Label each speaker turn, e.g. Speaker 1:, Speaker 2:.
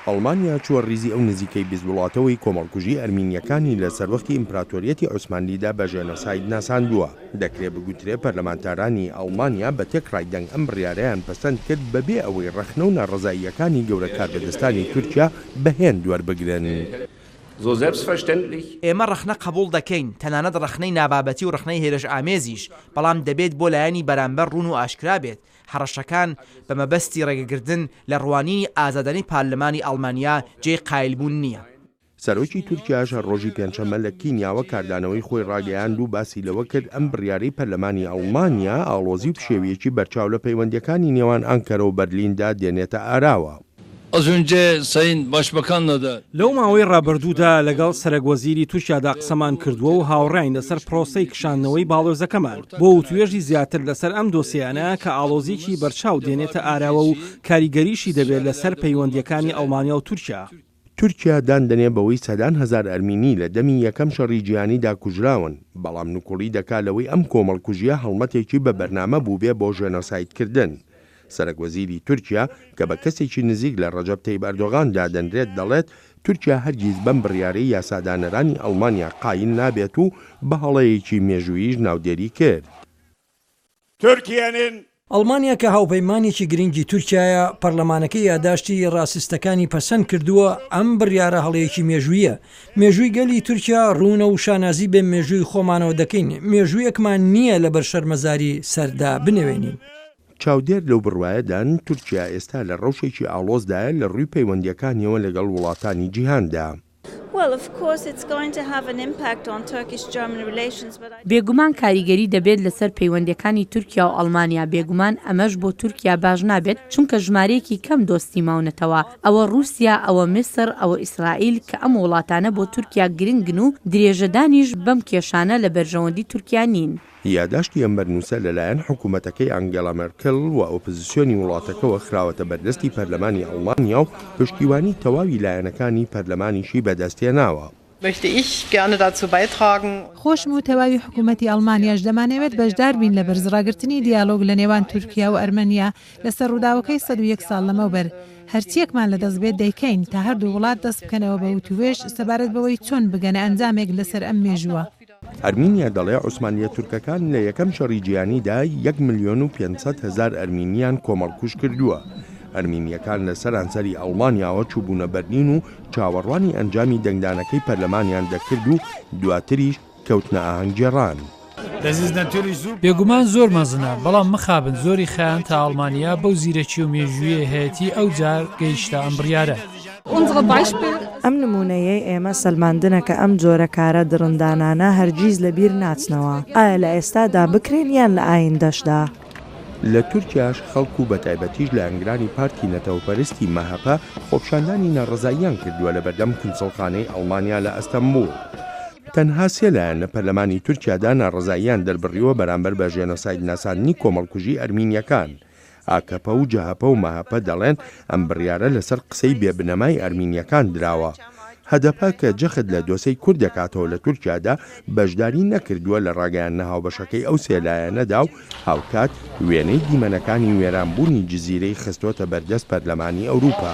Speaker 1: ئەڵمانیا چووە ڕیزی ئەو نزیکەی 20 وڵاتەوەی کۆمەڵکوژی ئەرمینییەکانی لە سەروەختی ئیمپراتۆریەتی عوسمانلیدا بە ژێنۆساید ناساندووە. دەکرێ بگوترێ پەرلەمانتارانی ئەڵمانیا بە تێکڕای دەنگ ئەم بڕیارەیان پەسەند کرد بەبێ ئەوەی ڕەخنە و ناڕەزاییەکانی گەورە کاربەدەستانی تورکیا بە هێند وەربگرن.
Speaker 2: ئێمە ڕەخنە قبوڵ دەکەین، تەنانەت ڕەخنەی نابابەتی و ڕەخنەی هێرشئامێزیش، بەڵام دەبێت بۆ لایەنی بەرامبەر ڕوون و ئاشکرا بێت، هەڕەشەکان بە مەبەستی ڕێگەگرتن لە ڕوانینی ئازادانەی پارلمانی ئەڵمانیا جێی قایلبوون نییە.
Speaker 1: سەرۆکی تورکیاش هەر ڕۆژی پێنجشەممە لە کینیاوە کاردانەوەی خۆی ڕاگەیاند و باسی لەوە کرد ئەم بڕیارەی پەرلەمانی ئەڵمانیا ئاڵۆزی و پشێوییەکی بەرچاو لە پەیوەندییەکانی نێوان ئانکەرە و بەرلیندا دێنێتە ئاراوە.
Speaker 3: Az önce Sayın Başbakanla da.
Speaker 4: لەو ماوەی ڕابردوودا لەگەڵ سەرەک وەزیری تورکیادا قسەمان کردووە و هاوڕاین لەسەر پرۆسەی کشاندنەوەی باڵیۆزەکەمان بۆ وتوێژی زیاتر لەسەر ئەم دۆسیانە کە ئاڵۆزییەکی بەرچاو دێنێتە ئاراوە و کاریگەریشی دەبێت لەسەر پەیوەندییەکانی ئەڵمانیا و تورکیا.
Speaker 1: تورکیا دان دەنێ بەوەی سەدان هەزار ئەرمینی لە دەمی یەکەم شەڕی جیهانیدا کوژراون، بەڵام نکوڵی دەکا لەوەی ئەم کۆمەڵکوژییە هەڵمەتێکی بە بەرنامە بووبێ بۆ ژێنۆسایدکردن. سەرەکوەزیری تورکیا کە بە کەسێکی نزیک لە ڕەجەب تەیب ئەردۆغان دادەنرێت دەڵێت، تورکیا هەرگیز بەم بڕیارەی یاسادانەرانی ئەڵمانیا قایل نابێت و بە هەڵەیەکی مێژووییش ناودێری کرد.
Speaker 5: Türkiye'nin.
Speaker 6: ئەڵمانیا کە هاوپەیمانێکی گرنگی تورکیایە، پەرلەمانەکەی یاداشتی ڕاسیستەکانی پەسەند کردووە، ئەم بڕیارە هەڵەیەکی مێژوویە. مێژووی گەلی تورکیا ڕوونە و شانازی بە مێژووی خۆمانەوە دەکەین، مێژوویەکمان نییە لەبەر شەرمەزاری سەردا بنەوێنین.
Speaker 1: چاودێر لەو بڕوایەدان تورکیا ئێستا لە ڕەوشێکی ئاڵۆزدایە لە ڕووی پەیوەندییەکانیەوە لەگەڵ وڵاتانی جیهاندا.
Speaker 7: بێگومان کاریگەری دەبێت لەسەر پەیوەندیەکانی تورکیا و ئەڵمانیا، بێگومان ئەمەش بۆ تورکیا باش نابێت، چونکە ژمارەیەکی کەم دۆستی ماونەتەوە، ئەوە ڕووسیا، ئەوە میسر، ئەوە ئیسرائیل، کە ئەم وڵاتانە بۆ تورکیا گرنگن و درێژەدانیش بەم کێشانە لە بەرژەوەندی تورکیا نین.
Speaker 1: یاداشتی ئەم بەرنووسە لەلایەن حکوومەتەکەی ئانگێلا مێرکل و ئۆپزسیۆنی وڵاتەکەوە خراوەتە بەردەستی پەرلەمانی ئەڵمانیا و پشتیوانی تەواوی لایەنەکانی پەرلەمانیشی بەدەستهێناوە.
Speaker 8: Möchte ich gerne dazu beitragen.
Speaker 9: خۆشم و تەواوی حکوومەتی ئەڵمانیاش دەمانەوێت بەشدار بین لە بەرزڕاگرتنی دیالۆگ لە نێوان تورکیا و ئەرمەنیا لەسەر ڕووداوەکەی 101 ساڵ لەمەوبەر. هەرچییەکمان لەدەست بێت دەیکەین تا هەردوو وڵات دەست بکەنەوە بە وتووێژ سەبارەت بەوەی چۆن بگەنە ئەنجامێک لەسەر ئەم مێژووە.
Speaker 1: ئەرمینیا دەڵێ عوسمانلییە تورکەکان لە یەکەم شەڕی جیهانیدا یەک ملیۆن و 500 هەزار ئەرمینییان کۆمەڵکوژ کردووە. ئەرمینییەکان لە سەرانسەری ئەڵمانیاوە چووبوونە بەرلین و چاوەڕوانی ئەنجامی دەنگدانەکەی پەرلەمانیان دەکرد و دواتریش کەوتنە ئاهەنگگێڕان.
Speaker 10: بێگومان زۆر مەزنە، بەڵام مخابن زۆری خایاند تا ئەڵمانیا بەو زیرەکی و مێژوویەی هەیەتی ئەوجار گەیشتە ئەم بڕیارە.
Speaker 11: ئەم نموونەیەی ئێمە سەلماندنە کە ئەم جۆرە کارە دڕندانانە هەرگیز لە بیر ناچنەوە، ئایا لە ئێستادا بکرێن یان لە ئایندەشدا.
Speaker 1: لە تورکیاش خەڵک و بەتایبەتیش لایەنگرانی پارتی نەتەوەپەرستی مەهەپە خۆپیشاندانی ناڕەزاییان کردووە لەبەردەم کونسوڵخانەی ئەڵمانیا لە ئەستەنبوڵ. تەنها سێ لایەن لە پەرلەمانی تورکیادا ناڕەزاییان دەربڕیوە بەرامبەر بە ژێنۆساید ناساندنی کۆمەڵکوژی ئەرمینییەکان. ئاکەپە و جەهەپە و مەهەپە دەڵێن ئەم بڕیارە لەسەر قسەی بێ بنەمای ئەرمینییەکان دراوە. هەدەپە کە جەخت لە دۆسێی کورد دەکاتەوە لە تورکیادا بەشداری نەکردووە لە ڕاگەیاندنە هاوبەشەکەی ئەو سێ لایەنەدا و هاوکات وێنەی دیمەنەکانی وێرانبوونی جزیرەی خستۆتە بەردەست پەرلەمانی ئەوروپا.